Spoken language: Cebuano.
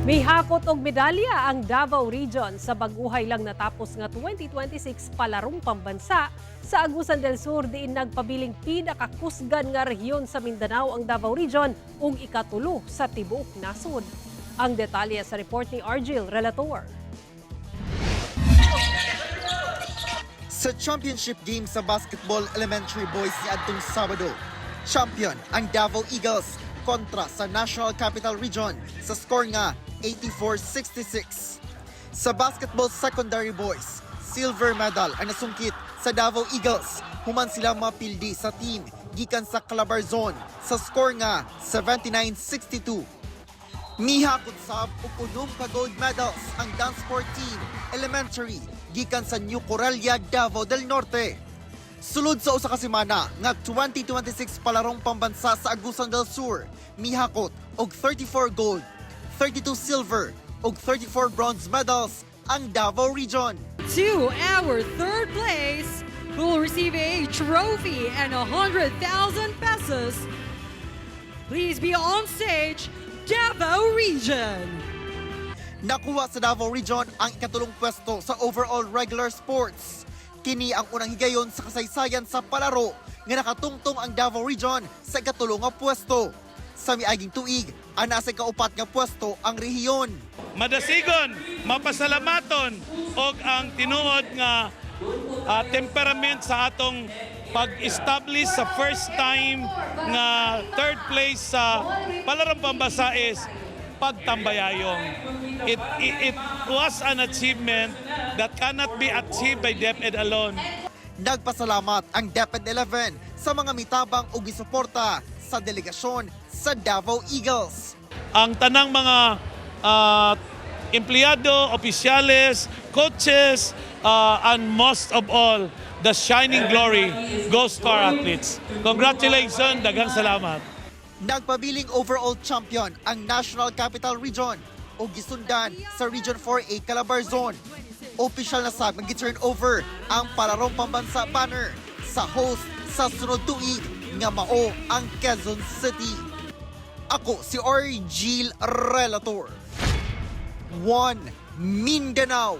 Mihakot og medalya ang Davao Region sa bag-ohay lang natapos nga 2026 Palarong Pambansa sa Agusan del Sur, diin nagpabiling pinakakusgan nga rehiyon sa Mindanao ang Davao Region ug ikatulo sa tibuok nasod. Ang detalye sa report ni Argil Relator. Sa championship game sa basketball elementary boys niadtong Sabado, champion ang Davao Eagles kontra sa National Capital Region sa score nga 84-66. Sa basketball secondary boys, silver medal ang nasungkit sa Davao Eagles human sila mapildi sa team gikan sa Calabarzon sa score nga 79-62. Mihakot sab og unom ka gold medals ang dance sport team elementary gikan sa New Corellia, Davao del Norte. Sulod sa usa ka semana nga 2026 Palarong Pambansa sa Agusan del Sur, mihakot og 34 gold, 32 silver ug 34 bronze medals ang Davao Region. To our third place, who will receive a trophy and 100,000 pesos. Please be on stage, Davao Region. Nakuha sa Davao Region ang ikatulong pwesto sa overall regular sports. Kini ang unang higayon sa kasaysayan sa palaro nga nakatungtong ang Davao Region sa ikatulong nga pwesto. Sa miaging tuig, ana sa ikaupat nga pwesto ang rehiyon. Madasigon, mapasalamaton og ang tinuod nga temperament sa atong pag-establish sa first time nga third place sa Palarong Pambansa is pagtambayayong. It was an achievement that cannot be achieved by DepEd alone. Nagpasalamat ang DepEd 11 sa mga mitabang ug gisuporta sa delegasyon sa Davao Eagles. Ang tanang mga empleyado, opisyales, coaches, and most of all, the shining glory goes to our athletes. Congratulations, daghang salamat. Nagpabiling overall champion ang National Capital Region ug gisundan sa Region 4A Calabarzon. Opisyal na sab nga turn over ang Palarong Pambansa banner sa host sa sunod tuig nga mao ang Quezon City. Ako si Argil Relator. 1 Mindanao.